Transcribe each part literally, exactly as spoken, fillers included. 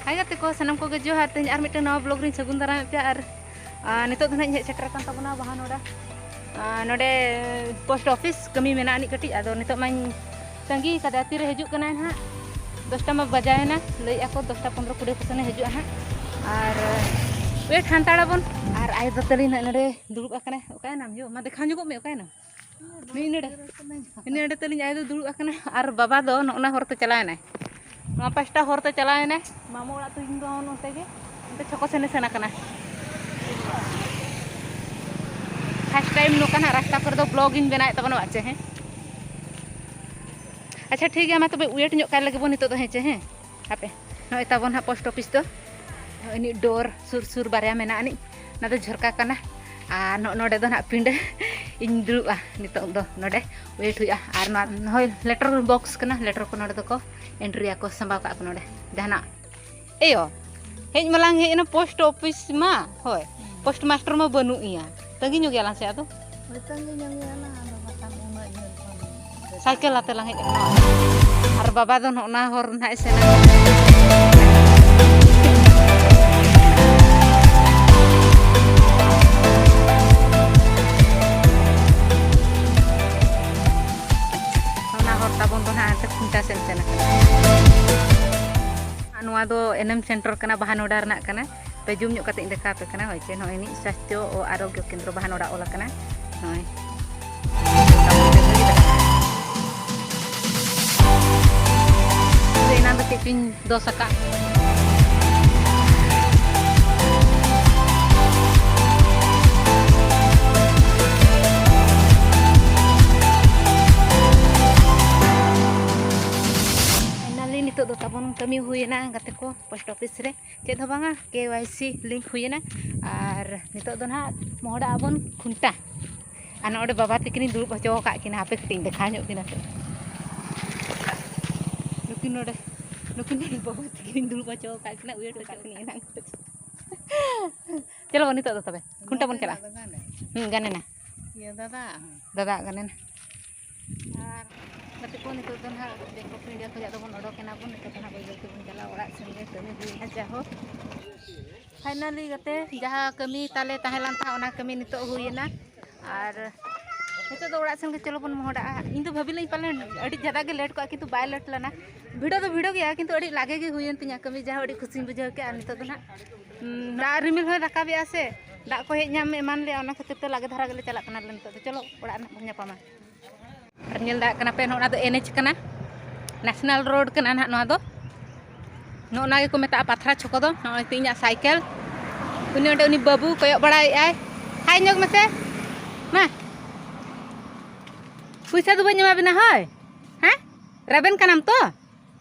ᱦᱟᱭ ᱜᱟᱛᱮ ᱠᱚ, ᱥᱟᱱᱟᱢ ᱠᱚᱜᱮ ᱡᱚᱦᱟᱨ᱾ ᱛᱮᱦᱮᱧ ᱟᱨ ᱢᱤᱫᱴᱟᱝ ᱱᱟᱣᱟ vlog ᱨᱤᱧ ᱥᱟᱹᱜᱩᱱ ᱫᱟᱨᱟᱢᱮᱫ ᱯᱮᱭᱟ᱾ ᱟᱨ ᱟᱨ ᱱᱤᱛᱚᱜ ᱫᱚ ᱱᱟᱦᱟᱜ ᱤᱧ ᱦᱮᱡ ᱥᱮᱴᱮᱨ ᱟᱠᱟᱱ ᱛᱟᱵᱚᱱᱟ ᱵᱟᱦᱟᱱᱚᱰᱟ᱾ ᱟᱨ ᱱᱚᱰᱮ ᱯᱳᱥᱴ ᱚᱯᱷᱤᱥ ᱠᱟᱹᱢᱤ ᱢᱮᱱᱟᱜᱼᱟ ᱟᱹᱱᱤᱡ ᱠᱟᱹᱴᱤᱡ, ᱟᱫᱚ ᱱᱤᱛᱚᱜ ᱢᱟᱧ ᱛᱟᱺᱜᱤ ᱠᱟᱫᱮᱭᱟ, ᱛᱤᱨᱮ ᱦᱤᱡᱩᱜ ᱠᱟᱱᱟᱭ ᱱᱟᱦᱟᱜ᱾ ᱫᱚᱥᱴᱟ ᱢᱟ ᱵᱟᱡᱟᱣᱮᱱᱟ, ᱞᱟᱹᱭᱮᱫᱼᱟ ᱠᱚ ᱫᱚᱥᱴᱟ ᱯᱚᱱᱨᱚ ᱠᱩᱲᱤ ᱠᱚ ᱥᱮᱱᱮ ᱦᱤᱡᱩᱜᱼᱟ ᱱᱟᱦᱟᱜ᱾ ᱟᱨ ᱣᱮᱴ ᱦᱟᱱᱛᱟᱲ ᱟᱵᱚᱱ᱾ ᱟᱨ ᱟᱭᱳ ᱫᱚ ᱛᱟᱹᱞᱤᱧ ᱱᱟᱦᱟᱜ ᱱᱚᱰᱮ ᱫᱩᱲᱩᱵ ᱟᱠᱟᱱᱟᱭ᱾ ᱚᱠᱟᱭᱮᱱᱟᱢ ᱭᱳ? ᱢᱟ ᱫᱮᱠᱷᱟᱣ ᱧᱚᱜᱚᱜ ᱢᱮ, ᱚᱠᱟᱭᱮᱱᱟᱢ? ᱢᱤᱫ ᱱᱚᱰᱮ, ᱢᱤᱫ ᱱᱚᱰᱮ ᱛᱟᱹᱞᱤᱧ ᱟᱭᱳ ᱫᱚ ᱫᱩᱲᱩᱵ ᱟᱠᱟᱱᱟ᱾ ᱟᱨ ᱵᱟᱵᱟ ᱫᱚ ᱱᱚᱜᱼᱚ ᱱᱟ ᱦᱚᱨ ᱛᱮ ᱪᱟᱞᱟᱣ ᱮᱱᱟᱭ, ᱱᱚᱣᱟ ᱯᱟᱥᱴᱟ ᱦᱚᱨ ᱛᱮ ᱪᱟᱞᱟᱣ ᱮᱱᱟᱭ, ᱢᱟᱢᱚ ᱚᱲᱟᱜ ᱛᱤᱧ ᱫᱚ ᱱᱚᱛᱮ ᱜᱮ, ᱚᱱᱛᱮ ᱪᱷᱚᱠᱚ ᱥᱮᱱᱮ ᱥᱮᱱ ᱟᱠᱟᱱᱟ᱾ ᱯᱷᱟᱥᱴ ᱴᱟᱭᱤᱢ ᱱᱚᱝᱠᱟᱱᱟᱜ ᱨᱟᱥᱛᱟ ᱠᱚᱨᱮ ᱫᱚ vlog ᱤᱧ ᱵᱮᱱᱟᱣᱮᱫ ᱛᱟᱵᱚᱱᱟ, ᱵᱟᱪᱮ? ᱦᱮᱸ, ᱟᱪᱪᱷᱟ, ᱴᱷᱤᱠ ᱜᱮᱭᱟ, ᱢᱟ ᱛᱚᱵᱮ ᱣᱮᱴ ᱧᱚᱜ ᱠᱟᱭ ᱞᱟᱹᱜᱤᱫ ᱵᱚᱱ ᱱᱤᱛᱚᱜ ᱫᱚ, ᱦᱮᱸ ᱪᱮ? ᱦᱮᱸ, ᱦᱟᱯᱮ, ᱱᱚᱜᱼᱚᱭ ᱛᱟᱵᱚᱱ ᱦᱟᱸᱜ ᱯᱳᱥᱴ ᱚᱯᱷᱤᱥ ᱫᱚ᱾ ᱱᱚᱜᱼᱚᱭ ᱱᱤᱡ ᱰᱳᱨ ᱥᱩᱨ ᱥᱩᱨ ᱵᱟᱨᱭᱟ ᱢᱮᱱᱟᱜ ᱟᱹᱱᱤᱡ, ᱚᱱᱟ ᱫᱚ ᱡᱷᱚᱨᱠᱟ ᱠᱟᱱᱟ᱾ ᱟᱨ ᱱᱚᱜᱼᱚ ᱱᱚᱰᱮ ᱫᱚ ᱱᱟᱦᱟᱜ ᱯᱤᱸᱰᱟᱹ ᱤᱧ ᱫᱩᱲᱩᱵᱼᱟ ᱱᱤᱛᱚᱜ ᱫᱚ ᱱᱚᱰᱮ᱾ ᱣᱮᱴ ᱦᱩᱭᱩᱜᱼᱟ᱾ ᱟᱨ ᱱᱚᱣᱟ ᱦᱳᱭ ᱞᱮᱴᱟᱨ ᱵᱚᱠᱥ ᱠᱟᱱᱟ, ᱞᱮᱴᱟᱨ ᱠᱚ ᱱᱚᱰᱮ ᱫᱚᱠᱚ ᱮᱱᱴᱨᱤᱭᱟᱠᱚ, ᱥᱟᱢᱵᱟᱣ ᱠᱟᱜᱼᱟ ᱠᱚ ᱱᱚᱰᱮ ᱡᱟᱦᱟᱱᱟᱜ᱾ ᱮᱭᱳ, ᱦᱮᱡ ᱢᱟᱞᱟᱝ ᱦᱮᱡ ᱮᱱᱟ ᱯᱳᱥᱴ ᱚᱯᱷᱤᱥ ᱢᱟ᱾ ᱦᱳᱭ, ᱯᱳᱥᱴ ᱢᱟᱥᱴᱟᱨ ᱢᱟ ᱵᱟᱹᱱᱩᱜ ᱮᱭᱟ, ᱛᱟᱺᱜᱤ ᱧᱚᱜ ᱜᱮᱭᱟᱞᱟᱝ ᱥᱮ ᱟᱫᱚ᱾ ᱦᱳᱭ, ᱛᱟᱺᱜᱤ ᱧᱚᱜ ᱜᱮᱭᱟᱞᱟᱝ, ᱟᱫᱚ ᱵᱟᱠᱷᱟᱱ ᱩᱱᱟᱹᱜ ᱡᱷᱟᱹᱞ ᱠᱷᱚᱱ ᱥᱟᱭᱠᱮᱞ ᱟᱛᱮ ᱞᱟᱝ ᱦᱮᱡ ᱟᱠᱟᱱᱟ᱾ ᱟᱨ ᱵᱟᱵᱟ ᱫᱚ ᱱᱚᱜᱼᱚ ᱱᱟ ᱦᱚᱨ ᱱᱟᱦᱟᱜ ᱮ ᱥᱮᱱᱟ᱾ ᱚᱱᱟ ᱦᱚᱨ ᱛᱟᱵᱚᱱ ᱫᱚ ᱱᱟᱦᱟᱜ ᱦᱟᱱᱛᱮ ᱠᱷᱩᱱᱴᱟ ᱥᱮᱱ ᱥᱮᱱ ᱟᱠᱟᱱᱟ᱾ ᱟᱨ ᱱᱚᱣᱟ ᱫᱚ ᱮᱱᱮᱢ ᱥᱮᱱᱴᱟᱨ ᱠᱟᱱᱟ, ᱵᱟᱦᱟᱱᱚᱰᱟ ᱨᱮᱱᱟᱜ ᱠᱟᱱᱟ᱾ ᱯᱮ ᱡᱩᱢ ᱧᱚᱜ ᱠᱟᱛᱮ ᱤᱧ ᱫᱮᱠᱷᱟᱣ ᱟᱯᱮ ᱠᱟᱱᱟ᱾ ᱦᱳᱭ ᱪᱮ, ᱱᱚᱜᱼᱚᱭ ᱱᱤᱡ ᱥᱟᱥᱛᱷᱚ ᱚ ᱟᱨᱳᱜᱽᱭᱚ ᱠᱮᱱᱫᱨᱚ ᱵᱟᱦᱟᱱᱚᱰᱟ ᱚᱞ ᱟᱠᱟᱱᱟ᱾ ᱱᱚᱜᱼᱚᱭ᱾ ᱤᱧ ᱫᱚ ᱮᱱᱟᱝ ᱫᱚ ᱪᱮᱫ ᱪᱚᱧ ᱫᱚᱥ ᱟᱠᱟᱫ᱾ ᱯᱷᱟᱭᱱᱟᱞᱤ ᱱᱤᱛᱚᱜ ᱫᱚ ᱛᱟᱵᱚᱱ ᱠᱟᱹᱢᱤ ᱦᱩᱭᱮᱱᱟ ᱜᱟᱛᱮ ᱠᱚ, ᱯᱳᱥᱴ ᱚᱯᱷᱤᱥ ᱨᱮ᱾ ᱪᱮᱫ ᱦᱚᱸ ᱵᱟᱝᱟ, ᱠᱮ ᱣᱟᱭ ᱥᱤ ᱞᱤᱝᱠ ᱦᱩᱭᱮᱱᱟ᱾ ᱟᱨ ᱱᱤᱛᱚᱜ ᱫᱚ ᱱᱟᱦᱟᱜ ᱢᱚᱦᱰᱟ ᱟᱵᱚᱱ ᱠᱷᱩᱱᱴᱟ᱾ ᱟᱨ ᱱᱚᱰᱮ ᱵᱟᱵᱟ ᱛᱟᱹᱠᱤᱱᱤᱧ ᱫᱩᱲᱩᱵ ᱦᱚᱪᱚ ᱟᱠᱟᱫ ᱠᱤᱱᱟ, ᱦᱟᱯᱮ ᱠᱟᱹᱴᱤᱡ ᱤᱧ ᱫᱮᱠᱷᱟᱣ ᱧᱚᱜ ᱠᱤᱱᱟ ᱥᱮ᱾ ᱱᱩᱠᱤᱱ ᱱᱚᱰᱮ, ᱱᱩᱠᱤᱱ ᱱᱚᱰᱮ ᱵᱟᱵᱟ ᱛᱟᱹᱠᱤᱱᱤᱧ ᱫᱩᱲᱩᱵ ᱦᱚᱪᱚ ᱟᱠᱟᱫ ᱠᱤᱱᱟ, ᱩᱭᱦᱟᱹᱨ ᱦᱚᱪᱚ ᱠᱤᱱᱟ ᱮᱱᱟᱝ᱾ ᱪᱚᱞᱚ ᱱᱤᱛᱚᱜ ᱫᱚ ᱛᱚᱵᱮ ᱠᱷᱩᱱᱴᱟ ᱵᱚᱱ ᱪᱟᱞᱟᱜᱼᱟ᱾ ᱦᱩᱸ, ᱜᱟᱱᱮᱱᱟ᱾ ᱤᱭᱟᱹ ᱫᱟᱫᱟ᱾ ᱫᱟᱫᱟ ᱜᱟᱱᱮᱱᱟ᱾ ᱟᱨ ᱜᱟᱛᱮ ᱠᱚ, ᱱᱤᱛᱚᱜ ᱫᱚ ᱱᱟᱦᱟᱜ Bank of India ᱠᱷᱚᱱᱟᱜ ᱫᱚᱵᱚᱱ ᱚᱰᱚᱠ ᱮᱱᱟ ᱵᱚᱱ᱾ ᱱᱤᱛᱚᱜ ᱫᱚ ᱱᱟᱦᱟᱜ ᱵᱟᱹᱭ ᱵᱟᱹᱭ ᱛᱮᱵᱚᱱ ᱪᱟᱞᱟᱜᱼᱟ ᱚᱲᱟᱜ ᱥᱮᱱ ᱜᱮ᱾ ᱠᱟᱹᱢᱤ ᱦᱩᱭᱱᱟ ᱡᱟᱦᱳ᱾ Finally ᱜᱟᱛᱮ, ᱡᱟᱦᱟᱸ ᱠᱟᱹᱢᱤ ᱛᱟᱞᱮ ᱛᱟᱦᱮᱸ ᱞᱮᱱ ᱛᱟᱦᱮᱸᱫ, ᱚᱱᱟ ᱠᱟᱹᱢᱤ ᱱᱤᱛᱚᱜ ᱦᱩᱭᱮᱱᱟ᱾ ᱟᱨ ᱱᱤᱛᱚᱜ ᱫᱚ ᱚᱲᱟᱜ ᱥᱮᱱ ᱜᱮ ᱪᱚᱞᱚ ᱵᱚᱱ ᱢᱚᱦᱰᱟᱜᱼᱟ᱾ ᱤᱧ ᱫᱚ ᱵᱷᱟᱹᱵᱤ ᱞᱮᱫᱟᱹᱧ ᱯᱟᱞᱮᱱ ᱟᱹᱰᱤ ᱡᱟᱫᱟ ᱜᱮ late ᱠᱚᱜᱼᱟ, ᱠᱤᱱᱛᱩ ᱵᱟᱭ late ᱞᱮᱱᱟ᱾ ᱵᱷᱤᱲᱚ ᱫᱚ ᱵᱷᱤᱲᱚ ᱜᱮᱭᱟ, ᱠᱤᱱᱛᱩ ᱟᱹᱰᱤ ᱞᱟᱜᱮ ᱜᱮ ᱦᱩᱭᱮᱱ ᱛᱤᱧᱟ ᱠᱟᱹᱢᱤ, ᱡᱟᱦᱟᱸ ᱟᱹᱰᱤ ᱠᱷᱩᱥᱤᱧ ᱵᱩᱡᱷᱟᱹᱣ ᱠᱮᱜᱼᱟ᱾ ᱟᱨ ᱱᱤᱛᱚᱜ ᱫᱚ ᱱᱟᱦᱟᱜ, ᱩᱸ, ᱫᱟᱜ ᱨᱤᱢᱤᱞ ᱦᱚᱸᱭ ᱨᱟᱠᱟᱵᱮᱜᱼᱟ ᱥᱮ, ᱫᱟᱜ ᱠᱚ ᱦᱮᱡ ᱧᱟᱢ ᱮᱢᱟᱱ ᱞᱮᱭᱟ, ᱚᱱᱟ ᱠᱷᱟᱹᱛᱤᱨ ᱛᱮ ᱞᱟᱜᱮ ᱫᱷᱟᱨᱟ ᱜᱮᱞᱮ ᱪᱟᱞᱟᱜ ᱠᱟᱱᱟᱞᱮ ᱱᱤᱛᱚᱜ ᱫᱚ᱾ ᱪᱚᱞᱚ ᱚᱲᱟᱜ ᱨᱮ ᱱᱟᱦᱟᱜ ᱵᱚᱱ ᱧᱟᱯᱟᱢᱟ᱾ ᱟᱨ ᱧᱮᱞ ᱫᱟᱲᱮᱭᱟᱜ ᱠᱟᱱᱟ ᱯᱮ, ᱱᱚᱜᱼᱚ ᱱᱟ ᱫᱚ NH ᱠᱟᱱᱟ, National Road ᱠᱟᱱᱟ ᱱᱟᱦᱟᱜ ᱱᱚᱣᱟ ᱫᱚ᱾ ᱱᱚᱜᱼᱚ ᱱᱟ ᱜᱮᱠᱚ ᱢᱮᱛᱟᱜᱼᱟ ᱯᱟᱛᱷᱨᱟ ᱪᱷᱚᱠᱚ ᱫᱚ᱾ ᱱᱚᱜᱼᱚᱭ ᱛᱚ ᱤᱧᱟᱹᱜ ᱥᱟᱭᱠᱮᱞ, ᱩᱱᱤ ᱚᱸᱰᱮ ᱩᱱᱤ ᱵᱟᱹᱵᱩ ᱠᱚᱭᱚᱜ ᱵᱟᱲᱟᱭᱮᱫᱼᱟᱭ᱾ ᱦᱟᱭ ᱧᱚᱜᱽ ᱢᱮᱥᱮ ᱢᱟ᱾ ᱯᱚᱭᱥᱟ ᱫᱚ ᱵᱟᱹᱧ ᱮᱢᱟ ᱵᱤᱱᱟ ᱦᱳᱭ᱾ ᱦᱮᱸ, ᱨᱮᱵᱮᱱ ᱠᱟᱱᱟᱢ ᱛᱚ?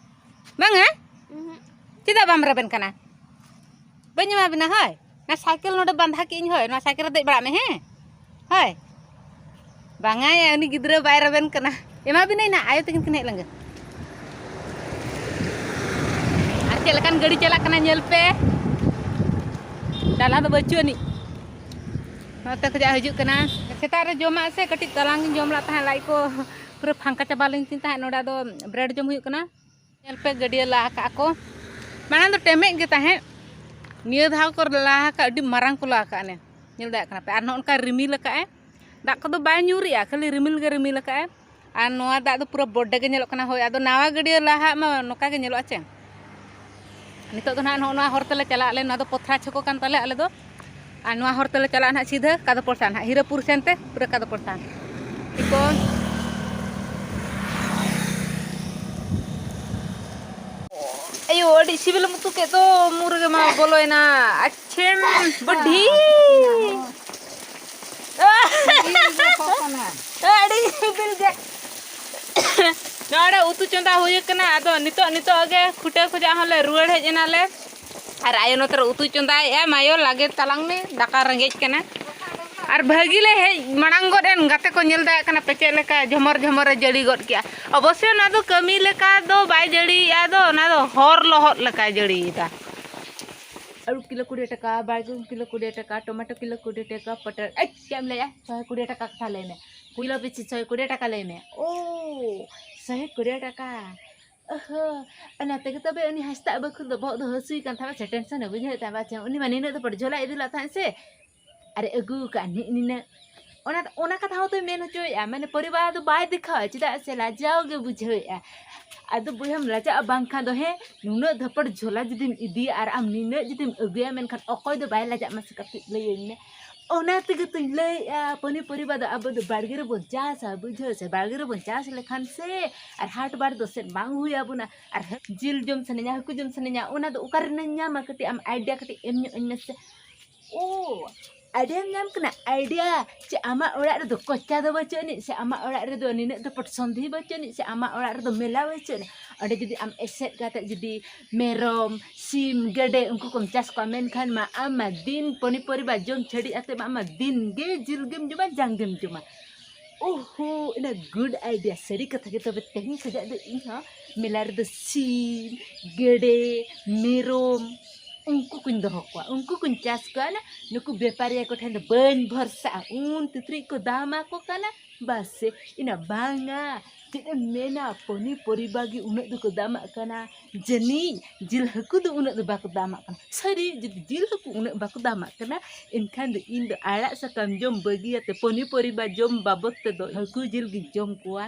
ᱵᱟᱝᱟ? ᱪᱮᱫᱟᱜ ᱵᱟᱢ ᱨᱮᱵᱮᱱ ᱠᱟᱱᱟ? ᱵᱟᱹᱧ ᱮᱢᱟ ᱵᱤᱱᱟ ᱦᱳᱭ᱾ ᱱᱚᱣᱟ ᱥᱟᱭᱠᱮᱞ ᱱᱚᱰᱮ ᱵᱟᱸᱫᱷᱟ ᱠᱮᱜ ᱟᱹᱧ ᱦᱳᱭ, ᱱᱚᱣᱟ ᱥᱟᱭᱠᱮᱞ ᱨᱮ ᱫᱮᱡ ᱵᱟᱲᱟᱜ ᱢᱮ ᱦᱮᱸ᱾ ᱦᱳᱭ᱾ ᱵᱟᱝᱟ ᱭᱟ, ᱩᱱᱤ ᱜᱤᱫᱽᱨᱟᱹ ᱵᱟᱭ ᱨᱮᱵᱮᱱ ᱠᱟᱱᱟ᱾ ᱮᱢᱟ ᱵᱤᱱᱟᱹᱧ ᱱᱟᱜ, ᱟᱭᱳ ᱛᱟᱹᱠᱤᱱ ᱠᱤᱱ ᱦᱮᱡ ᱞᱮᱱ ᱜᱮ᱾ ᱟᱨ ᱪᱮᱫ ᱞᱮᱠᱟᱱ ᱜᱟᱹᱰᱤ ᱪᱟᱞᱟᱜ ᱠᱟᱱᱟ ᱧᱮᱞ ᱯᱮ᱾ ᱰᱟᱞᱟ ᱫᱚ ᱵᱟᱹᱪᱩᱜ ᱟᱹᱱᱤᱡ᱾ ᱱᱚᱛᱮ ᱠᱷᱚᱱᱟᱜ ᱦᱤᱡᱩᱜ ᱠᱟᱱᱟ᱾ ᱥᱮᱛᱟᱜ ᱨᱮ ᱡᱚᱢᱟᱜ ᱥᱮ ᱠᱟᱹᱴᱤᱡ ᱛᱟᱞᱟᱝ ᱤᱧ ᱡᱚᱢ ᱞᱮᱫ ᱛᱟᱦᱮᱸᱫ, ᱞᱟᱡ ᱠᱚ ᱯᱩᱨᱟᱹ ᱯᱷᱟᱸᱠᱟ ᱪᱟᱵᱟ ᱞᱮᱱ ᱛᱤᱧ ᱛᱟᱦᱮᱸᱫ᱾ ᱱᱚᱰᱮ ᱟᱫᱚ bread ᱡᱚᱢ ᱦᱩᱭᱩᱜ ᱠᱟᱱᱟ᱾ ᱧᱮᱞ ᱯᱮ, ᱜᱟᱹᱰᱭᱟᱹ ᱞᱟ ᱟᱠᱟᱫ ᱠᱚ᱾ ᱢᱟᱲᱟᱝ ᱫᱚ ᱴᱮᱢᱮᱡ ᱜᱮ ᱛᱟᱦᱮᱸᱫ, ᱱᱤᱭᱟᱹ ᱫᱷᱟᱣ ᱠᱚ ᱞᱟ ᱟᱠᱟᱫ, ᱟᱹᱰᱤ ᱢᱟᱨᱟᱝ ᱠᱚ ᱞᱟ ᱟᱠᱟᱫ᱾ ᱚᱱᱮ ᱧᱮᱞ ᱫᱟᱲᱮᱭᱟᱜ ᱠᱟᱱᱟ ᱯᱮ, ᱟᱨ ᱱᱚᱜᱼᱚ ᱱᱚᱝᱠᱟ ᱨᱤᱢᱤᱞ ᱟᱠᱟᱫ ᱟᱭ᱾ ᱫᱟᱜ ᱠᱚᱫᱚ ᱵᱟᱭ ᱧᱩᱨᱮᱜᱼᱟ, ᱠᱷᱟᱹᱞᱤ ᱨᱤᱢᱤᱞ ᱜᱮ ᱨᱤᱢᱤᱞ ᱟᱠᱟᱫ ᱟᱭ᱾ ᱟᱨ ᱱᱚᱣᱟ ᱫᱟᱜ ᱫᱚ ᱯᱩᱨᱟᱹ ᱵᱚᱰᱮ ᱜᱮ ᱧᱮᱞᱚᱜ ᱠᱟᱱᱟ᱾ ᱦᱳᱭ, ᱟᱫᱚ ᱱᱟᱣᱟ ᱜᱟᱹᱰᱭᱟᱹ ᱞᱟᱦᱟᱜ ᱢᱟ ᱱᱚᱝᱠᱟ ᱜᱮ ᱧᱮᱞᱚᱜᱼᱟ ᱪᱮ᱾ ᱱᱤᱛᱚᱜ ᱫᱚ ᱱᱟᱦᱟᱜ ᱱᱚᱜᱼᱚ ᱱᱚᱣᱟ ᱦᱚᱨ ᱛᱮᱞᱮ ᱪᱟᱞᱟᱜ ᱟᱞᱮ, ᱱᱚᱣᱟ ᱫᱚ ᱯᱚᱛᱷᱨᱟ ᱪᱷᱚᱠᱚ ᱠᱟᱱ ᱛᱟᱞᱮᱭᱟ ᱟᱞᱮ ᱫᱚ᱾ ᱟᱨ ᱱᱚᱣᱟ ᱦᱚᱨ ᱛᱮᱞᱮ ᱪᱟᱞᱟᱜᱼᱟ ᱱᱟᱦᱟᱜ ᱥᱤᱫᱷᱟᱹ ᱠᱟᱫᱚᱯᱚᱲ ᱥᱟᱱ ᱱᱟᱦᱟᱜ, ᱦᱤᱨᱟᱹᱯᱩᱨ ᱥᱮᱱ ᱛᱮ ᱯᱩᱨᱟᱹ ᱠᱟᱫᱚᱯᱚᱲ ᱥᱟᱱ᱾ ᱴᱷᱤᱠᱚ᱾ ᱟᱭᱳ, ᱟᱹᱰᱤ ᱥᱤᱵᱤᱞᱮᱢ ᱩᱛᱩ ᱠᱮᱫ ᱫᱚ, ᱢᱩ ᱨᱮᱜᱮ ᱢᱟ ᱵᱚᱞᱚᱭᱮᱱᱟ᱾ ᱟᱪᱪᱷᱮᱢ ᱵᱩᱰᱷᱤ᱾ ᱟᱹᱰᱤ ᱥᱤᱵᱤᱞ ᱜᱮ᱾ ᱱᱚᱰᱮ ᱩᱛᱩ ᱪᱚᱸᱫᱟ ᱦᱩᱭ ᱟᱠᱟᱱᱟ᱾ ᱟᱫᱚ ᱱᱤᱛᱚᱜ, ᱱᱤᱛᱚᱜ ᱜᱮ ᱠᱷᱩᱴᱟᱹ ᱠᱷᱚᱱᱟᱜ ᱦᱚᱸᱞᱮ ᱨᱩᱣᱟᱹᱲ ᱦᱮᱡ ᱮᱱᱟᱞᱮ᱾ ᱟᱨ ᱟᱭᱳ ᱱᱚᱛᱮ ᱨᱮ ᱩᱛᱩ ᱪᱚᱸᱫᱟᱭᱮᱫᱼᱟ᱾ ᱢᱟᱭᱳ, ᱞᱟᱜᱮ ᱛᱟᱞᱟᱝ ᱢᱮ, ᱫᱟᱠᱟ ᱨᱮᱸᱜᱮᱡ ᱠᱟᱱᱟ᱾ ᱟᱨ ᱵᱷᱟᱹᱜᱤ ᱞᱮ ᱦᱮᱡ ᱢᱟᱲᱟᱝ ᱜᱚᱫ ᱮᱱ, ᱜᱟᱛᱮ ᱠᱚ ᱧᱮᱞ ᱫᱟᱲᱮᱭᱟᱜ ᱠᱟᱱᱟ ᱯᱮ ᱪᱮᱫ ᱞᱮᱠᱟ ᱡᱷᱚᱢᱚᱨ ᱡᱷᱚᱢᱚᱨᱮ ᱡᱟᱹᱲᱤ ᱜᱚᱫ ᱠᱮᱜᱼᱟ᱾ ᱚᱵᱚᱥᱥᱚ ᱚᱱᱟ ᱫᱚ ᱠᱟᱹᱢᱤ ᱞᱮᱠᱟ ᱫᱚ ᱵᱟᱭ ᱡᱟᱹᱲᱤᱭᱮᱜᱼᱟ, ᱫᱚ ᱚᱱᱟ ᱫᱚ ᱦᱚᱨ ᱞᱚᱦᱚᱫ ᱞᱮᱠᱟᱭ ᱡᱟᱹᱲᱤᱭᱮᱫᱟ᱾ ᱟᱹᱞᱩ ᱠᱤᱞᱳ ᱠᱩᱲᱤ ᱴᱟᱠᱟ, ᱵᱟᱭᱜᱚᱱ ᱠᱤᱞᱳ ᱠᱩᱲᱤ ᱴᱟᱠᱟ, ᱴᱚᱢᱮᱴᱳ ᱠᱤᱞᱳ ᱠᱩᱲᱤ ᱴᱟᱠᱟ, ᱯᱚᱴᱚᱞ, ᱮᱭ, ᱪᱮᱫ ᱮᱢ ᱞᱟᱹᱭᱟ? ᱥᱚᱭ ᱠᱩᱲᱤ ᱴᱟᱠᱟ ᱠᱟᱛᱷᱟ ᱞᱟᱹᱭ ᱢᱮ᱾ ᱠᱤᱞᱳ ᱯᱤᱪᱷᱤ ᱥᱚᱭ ᱠᱩᱲᱤ ᱴᱟᱠᱟ ᱞᱟᱹᱭ ᱢᱮ᱾ ᱳ, ᱥᱚᱦᱮ ᱠᱩᱲᱤ ᱴᱟᱠᱟ᱾ ᱚᱦᱚ, ᱚᱱᱟ ᱛᱮᱜᱮ ᱛᱚᱵᱮ ᱩᱱᱤ ᱦᱟᱸᱥᱫᱟ ᱵᱟᱹᱠᱷᱩᱞ ᱫᱚ ᱵᱚᱦᱚᱜ ᱫᱚ ᱦᱟᱹᱥᱩᱭ ᱠᱟᱱ ᱛᱟᱦᱮᱸᱫ ᱥᱮ, ᱴᱮᱱᱥᱚᱱᱮ ᱵᱩᱡᱷᱟᱹᱣᱮᱫ ᱛᱟᱦᱮᱸᱫ ᱵᱟᱪᱮ? ᱩᱱᱤ ᱢᱟ ᱱᱤᱱᱟᱹᱜ ᱫᱚ ᱯᱟᱴ ᱡᱷᱚᱞᱟ ᱤᱫᱤ ᱞᱮᱫ ᱛᱟᱦᱮᱸᱫ ᱥᱮ, ᱟᱨᱮ ᱟᱹᱜᱩ ᱟᱠᱟᱫ ᱱᱤ-, ᱱᱤᱱᱟᱹᱜ᱾ ᱚᱱᱟ, ᱚᱱᱟ ᱠᱟᱛᱷᱟ ᱦᱚᱸ ᱛᱚᱭ ᱢᱮᱱ ᱦᱚᱪᱚᱭᱮᱫᱼᱟ, ᱢᱟᱱᱮ ᱯᱚᱨᱤᱵᱟᱨ ᱫᱚ ᱵᱟᱭ ᱫᱮᱠᱷᱟᱣᱟ, ᱪᱮᱫᱟᱜ ᱥᱮ ᱞᱟᱡᱟᱣ ᱜᱮ ᱵᱩᱡᱷᱟᱹᱣᱮᱫᱼᱟ᱾ ᱟᱫᱚ ᱵᱚᱭᱦᱟᱢ ᱞᱟᱡᱟᱜᱼᱟ ᱵᱟᱝᱠᱷᱟᱱ ᱫᱚ, ᱦᱮᱸ, ᱱᱩᱱᱟᱹᱜ ᱫᱷᱟᱯᱟᱲ ᱡᱷᱚᱞᱟ ᱡᱩᱫᱤᱢ ᱤᱫᱤᱭᱟ ᱟᱨ ᱟᱢ ᱱᱤᱱᱟᱹᱜ ᱡᱩᱫᱤᱢ ᱟᱹᱜᱩᱭᱟ, ᱢᱮᱱᱠᱷᱟᱱ ᱚᱠᱚᱭ ᱫᱚ ᱵᱟᱭ ᱞᱟᱡᱟᱜ ᱢᱟ ᱥᱮ? ᱠᱟᱹᱴᱤᱡ ᱞᱟᱹᱭᱟᱹᱧ ᱢᱮ᱾ ᱚᱱᱟ ᱛᱮᱜᱮ ᱛᱚᱧ ᱞᱟᱹᱭᱮᱫᱼᱟ, ᱯᱟᱹᱱᱤ ᱯᱚᱨᱤᱵᱟ ᱫᱚ ᱟᱵᱚ ᱫᱚ ᱵᱟᱲᱜᱮ ᱨᱮᱵᱚᱱ ᱪᱟᱥᱟ, ᱵᱩᱡᱷᱟᱹᱣ ᱥᱮ? ᱵᱟᱲᱜᱮ ᱨᱮᱵᱚᱱ ᱪᱟᱥ ᱞᱮᱠᱷᱟᱱ ᱥᱮ, ᱟᱨ ᱦᱟᱴ ᱵᱟᱴ ᱫᱚ ᱥᱮᱱ ᱵᱟᱝ ᱦᱩᱭ ᱟᱵᱚᱱᱟ᱾ ᱟᱨ ᱦᱟᱹ-, ᱡᱤᱞ ᱡᱚᱢ ᱥᱟᱱᱟᱧᱟ, ᱦᱟᱹᱠᱩ ᱡᱚᱢ ᱥᱟᱱᱟᱧᱟ, ᱚᱱᱟ ᱫᱚ ᱚᱠᱟ ᱨᱮᱱᱟᱧ ᱧᱟᱢᱟ? ᱠᱟᱹᱴᱤᱡ ᱟᱢ ᱟᱭᱰᱤᱭᱟ ᱠᱟᱹᱴᱤᱡ ᱮᱢ ᱧᱚᱜ ᱟᱹᱧ ᱢᱮᱥᱮ᱾ ᱳ, ᱟᱭᱰᱤᱭᱟᱢ ᱧᱟᱢ ᱠᱟᱱᱟ? ᱟᱭᱰᱤᱭᱟ ᱪᱮ ᱟᱢᱟᱜ ᱚᱲᱟᱜ ᱨᱮᱫᱚ ᱠᱚᱪᱟ ᱫᱚ ᱵᱟᱹᱪᱩᱜ ᱟᱹᱱᱤᱡ, ᱥᱮ ᱟᱢᱟᱜ ᱚᱲᱟᱜ ᱨᱮᱫᱚ ᱱᱤᱱᱟᱹᱜ ᱫᱚ ᱯᱚᱴ ᱥᱚᱱᱫᱷᱤ ᱵᱟᱹᱪᱩᱜ ᱟᱹᱱᱤᱡ, ᱥᱮ ᱟᱢᱟᱜ ᱚᱲᱟᱜ ᱨᱮᱫᱚ ᱢᱮᱞᱟ ᱵᱟᱹᱪᱩᱜ ᱟᱹᱱᱤᱡ? ᱚᱸᱰᱮ ᱡᱩᱫᱤ ᱟᱢ ᱮᱥᱮᱫ ᱠᱟᱛᱮ ᱡᱩᱫᱤ ᱢᱮᱨᱚᱢ, ᱥᱤᱢ, ᱜᱮᱰᱮ ᱩᱱᱠᱩ ᱠᱚᱢ ᱪᱟᱥ ᱠᱚᱣᱟ, ᱢᱮᱱᱠᱷᱟᱱ ᱢᱟ ᱟᱢ ᱢᱟ ᱫᱤᱱ ᱯᱚᱱᱤ ᱯᱚᱨᱤᱵᱟ ᱡᱚᱢ ᱪᱷᱟᱹᱰᱤ ᱟᱛᱮ ᱢᱟ ᱟᱢ ᱢᱟ ᱫᱤᱱ ᱜᱮ ᱡᱤᱞ ᱜᱮᱢ ᱡᱚᱢᱟ, ᱡᱟᱝ ᱜᱮᱢ ᱡᱚᱢᱟ᱾ ᱳᱦᱳ, ᱤᱱᱟᱹ ᱜᱩᱰ ᱟᱭᱰᱤᱭᱟ᱾ ᱥᱟᱹᱨᱤ ᱠᱟᱛᱷᱟ ᱜᱮ᱾ ᱛᱚᱵᱮ ᱛᱮᱦᱮᱧ ᱠᱷᱚᱱᱟᱜ ᱫᱚ ᱤᱧ ᱦᱚᱸ ᱢᱮᱞᱟ ᱨᱮᱫᱚ ᱥᱤᱢ, ᱜᱮᱰᱮ, ᱢᱮᱨᱚᱢ ᱩᱱᱠᱩ ᱠᱚᱧ ᱫᱚᱦᱚ ᱠᱚᱣᱟ, ᱩᱱᱠᱩ ᱠᱚᱧ ᱪᱟᱥ ᱠᱚᱣᱟ ᱱᱟ᱾ ᱱᱩᱠᱩ ᱵᱮᱯᱟᱨᱤᱭᱟᱹ ᱠᱚᱴᱷᱮᱱ ᱫᱚ ᱵᱟᱹᱧ ᱵᱷᱚᱨᱥᱟᱜᱼᱟ, ᱩᱱ ᱛᱤᱛᱨᱤᱡ ᱠᱚ ᱫᱟᱢ ᱟᱠᱚ ᱠᱟᱱᱟ᱾ ᱵᱟᱥ ᱥᱮ, ᱤᱱᱟ ᱵᱟᱝᱟ, ᱪᱮᱫ ᱮᱢ ᱢᱮᱱᱟ, ᱯᱚᱱᱤ ᱯᱚᱨᱤᱵᱟ ᱜᱮ ᱩᱱᱟᱹᱜ ᱫᱚᱠᱚ ᱫᱟᱢᱟᱜ ᱠᱟᱱᱟ᱾ ᱡᱟᱹᱱᱤᱡ ᱡᱤᱞ ᱦᱟᱹᱠᱩ ᱫᱚ ᱩᱱᱟᱹᱜ ᱫᱚ ᱵᱟᱠᱚ ᱫᱟᱢᱟᱜ ᱠᱟᱱᱟ᱾ ᱥᱟᱹᱨᱤ, ᱡᱩᱫᱤ ᱡᱤᱞ ᱦᱟᱹᱠᱩ ᱩᱱᱟᱹᱜ ᱵᱟᱠᱚ ᱫᱟᱢᱟᱜ ᱠᱟᱱᱟ, ᱮᱱᱠᱷᱟᱱ ᱫᱚ ᱤᱧ ᱫᱚ ᱟᱲᱟᱜ ᱥᱟᱠᱟᱢ ᱡᱚᱢ ᱵᱟᱹᱜᱤᱭᱟᱛᱮ ᱯᱚᱱᱤ ᱯᱚᱨᱤᱵᱟ ᱡᱚᱢ ᱵᱟᱵᱚᱫ ᱛᱮᱫᱚ ᱦᱟᱹᱠᱩ ᱡᱤᱞ ᱜᱤᱧ ᱡᱚᱢ ᱠᱚᱣᱟ᱾